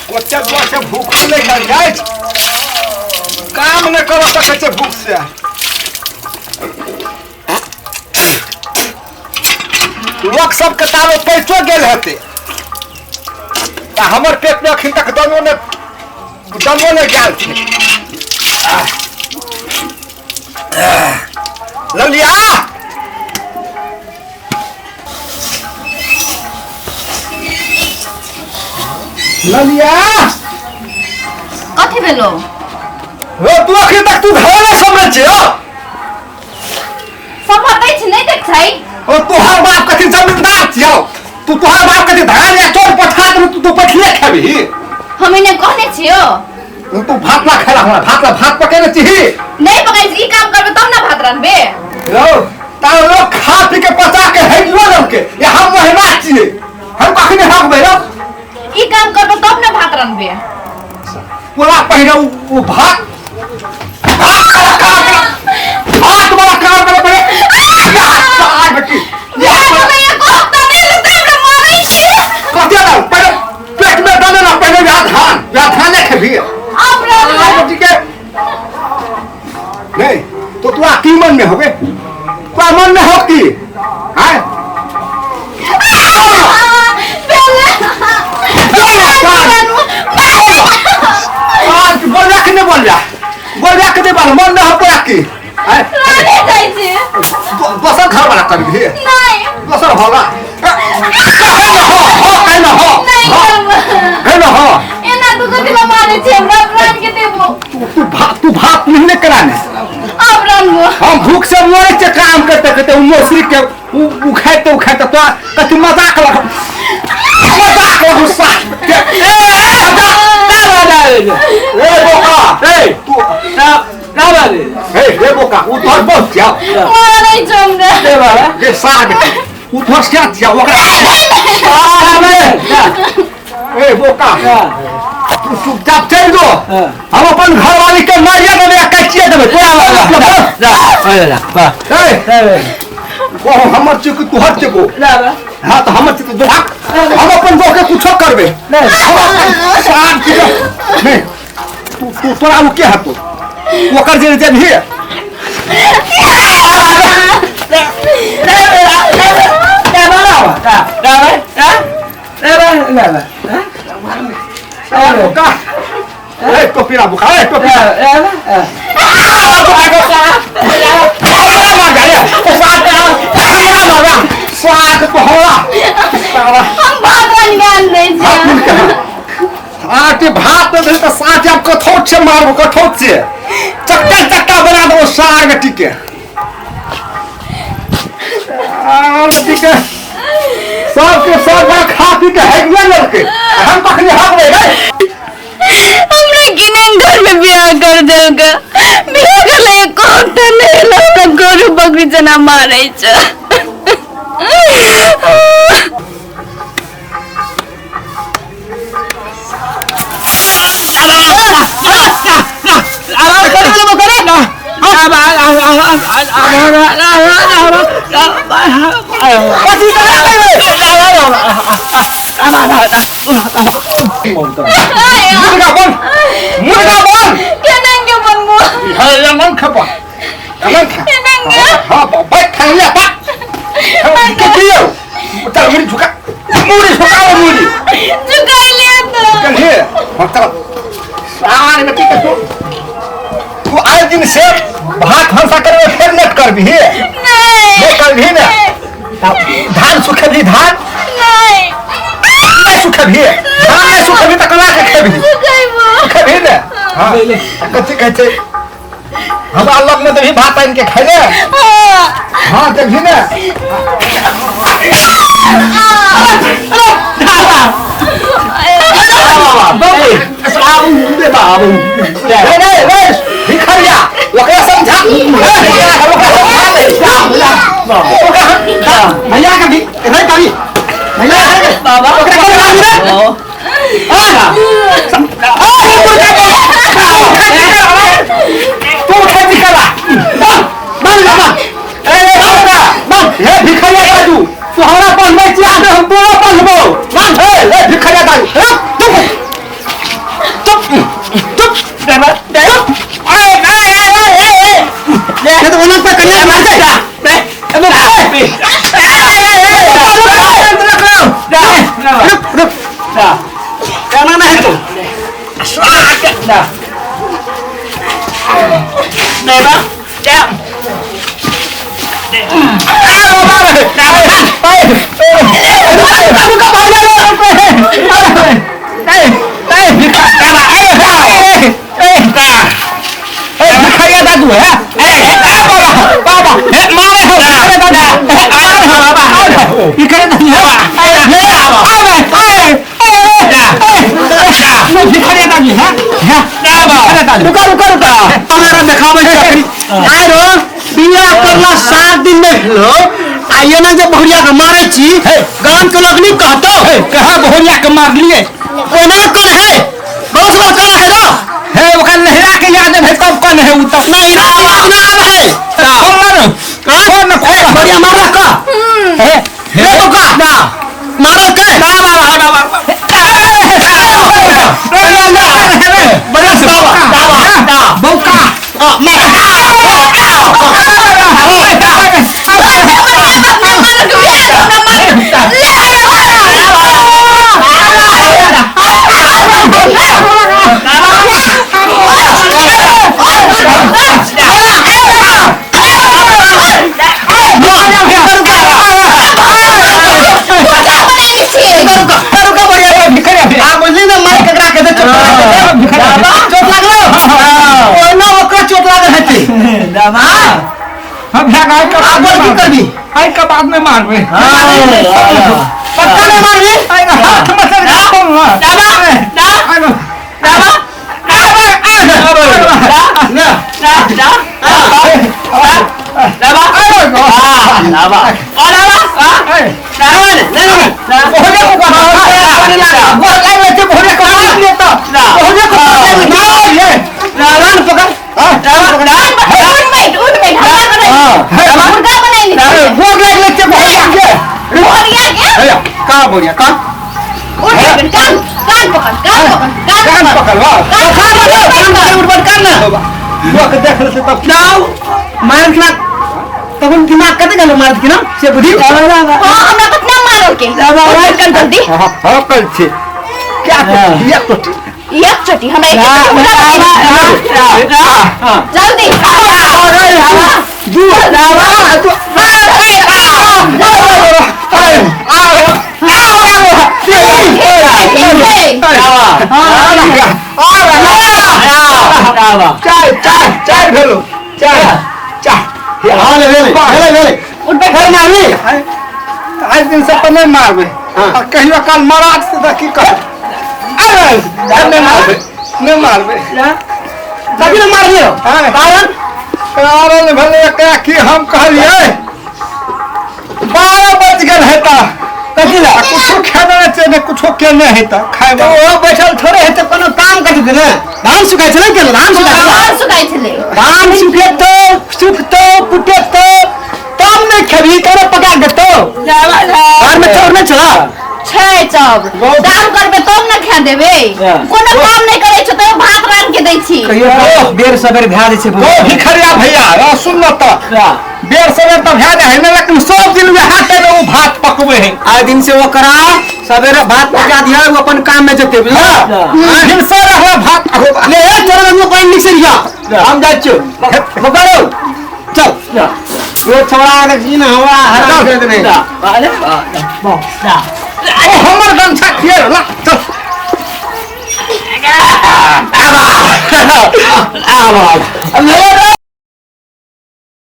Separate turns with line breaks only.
ओते दुआ से भूखो नहि कर जाइ छै, काम नहि कर सकै छै भूख से। लोक सबके ताबे पैसो गेल हेतै आ हमर पेट में अखन तक दमो नहि, दमो नहि गेल छै। ललिया, ललिया,
कथी भेलो?
हो तू अखन तक तू घर नहि समझै छी हो?
सम्हरै छी नहि देख छै।
ओ तोहर बाप कथी जमींदार छियौ? तू तोहर बाप कथी धान या चोर पठा देलु, तू तो पठिए खेबही?
हम एने कहने छियो।
तू भात ना खेला हमरा, भात ला भात पकेने छिही?
नहीं पकाइ छी, ई काम करबे तब ना भात रान्हबे।
रौ तार लोग खा पी के पचा के हेगियो लमके ये हम महिमा छियै, हम कखनी हकबै रौ?
ई काम करबे तब ना भात रान्हबे।
पूरा पहिने उ भात भात वाला काम कर, भात वाला काम करे पड़े। आ बेटी, कथी ना पहले पेट में डाले ना पहले यहाँ धान, यहाँ धाने खेबी आ बेटी के नहीं तो तू आ की मन में होगे? तू मन में हो की हैं? आज बोल रहा कि नहीं बोल रहा? बोल रहा कि नहीं बोल? मन में हो तोरा की हैं? दोसर घर वाला कर भी दोसर होगा कहे न हो, हो कहे न हो, हो कहे न हो। तू तू भात, तू भात नहीं कराने। हम भूख से मरे छे काम करते करते, उ मौसरी के उ उखाइते उखाइते तो कथी मजाक लग, मजाक लग साथ के। ए ए बोका, ए तू ए ए बोका, उ तोहर बहुत छियौ गे साग, उ तोहर क्या छियौ ओकरा। ए बोका, तू चुपचाप चलि जो, हम अपन घरवाली के मारिया देबै आ काटिए देबै, तोरा मतलब है? ए कहो हमर छियौ कि तोहर छियौ? हाँ तो हमर छियौ तो हम अपन बो के कुछो करबै, हम अपन साग के नहीं। तू तू तोरा उ के हतो ओकर जे जेबही? बोका, ए टोपी रा बोका, ए टोपी हमरा मार जा रे, साग हमरा मार, साग तो हमरा साला। आटे भात में भेल तऽ साँच आब कठौत से मारबो, कठौत से चक्का चक्का बना देबो साग बेटी के। साग बेटी के सबके सब बड़ा खा पी के हेगिए लड़के, हम कखनी हकबै रे?
हमरा किने घर में बियाह कर देलका, बियाह करले एको हफ्ता नहीं भेल, हमरा गोरु बकरी जना मारै छै।
आराम करे लेबो करे ना।
कथी करा मुर्गा बन, मुर्गा बन।
केनांगे बनबो?
हे मन खपा मन खा।
केनांगे?
हाँ बैठ खा लिया पा के दियो, चल मुड़ी झुका, मुड़ी झुकाओ, मुड़ी
झुकाई ले तो
चल। हे हाँ चल सार में की तू तू आए दिन से भात भंसा करबे फेर नेट करबी? हे
नहीं।
नहीं करबी ने? धान सुखेबी? धान
नहीं।
नहीं सुखेबी? धान नहीं सुखेबी तऽ केना के खेबी?
सुखैबो।
सुखेबी ने? हाँ, कथी कहै छै, हमरा लग में देबही भात आनि के खाइ ले?
हाँ।
हाँ देबही ने? रे रे भिखरिया, ओकरा समझा, ओकरा समझा दे ओकरा। भैया के भी रे कभी भैया के
बाबा।
ओकरा के रे आ तू उठे निकला बन जा बन। ए बाबा बन, हे भिखरिया दादू, तू हमरा बन्हबै छी आज, हम तोरा बन्हबौ। बन हे हे भिखरिया दादू, हे तू रुका रुका रुका हमरा देखाबै छी आरो बियाह करला 7 दिन नहि भेलो आ एना जे बहुरिया के मारै छी गाम के लोग नहीं कहतो कहा बहुरिया के मारलिए कोना कर है बहुत बार कर है रो हे ओकर नहिरा के याद है तब कौन है उ तब नहिरा के याद ना आवे है खोल ना खोल ना खोल बढ़िया मारला का हे हे तो का ना मारल के ना ना ना चोट लागल हेतै हम भाग आइ के आब की करबी आइ के बाद में मारबे पक्का नहीं मारबी आइ के हाथ में से खोल ना दादा दादा दादा का बोलिया का
कान पकड़ कान पकड़
कान पकड़ वाह
कान
उठ कर ना लोग देख ले तब
जाओ मारत ला तखन दिमाग कते गेलो मारत की ना से बुद्धि
हाँ हमरा कतना मारो के उठ कर जल्दी
हां हां कल छे क्या ये तो
एक चोटी हमरा एक चोटी मुर्गा बनेली जल्दी
दू चाय चाय चाय भेलो चाय चाय
हां ले ले ले ले
उठ बैठ
घर मारबी
आज दिन से तो नहीं मारबे आ कहियो काल मारा से तऽ की कर अरे नहीं मारबे नहीं मारबे
कभी ना मारलियो
हाँ।
कारण
कारण भेलै एकरा कि हम कहलियै 12 बज गेल हेता
कथी ला
आ कुछो खेने नहि छै ने कुछो केने हेता खाय
तो ओ बैठल थोड़े हेतै कोनो काम करतै ने धान सुखाइ छै ने केना धान सुखाइ छै
धान सुखाइ छलै
धान सुखेतौ सुखतौ कुटेतौ तब नहि खेबही तोरे पका देतौ घर में चाउर नहि छला
छै चाउर दाम करबे तब ने खा देबे कोनो काम नहि करै छौ तैयो भात रान के दै छी
कहियो बेर सबेर भए जाइ छै
ओ भिखरिया भैया आ सुन न तऽ बेर सबेर तऽ भए जाइ है ने लेकिन सब दिन वएह टाइम ओ भात पकबै है
आइ दिन से ओकरा सवेरे भात पका दिया ओ अपन काम में जेतै बुझला
हिंसा रहला भात
ले ए तोरा लग पानि निकसि लिया हम जाइ छियौ पकड़ो चल ओ छोड़ा देखी ना हमरा हराम कर देने
ओ हमर गमछा खिए ला चल
आबा आबा ले रे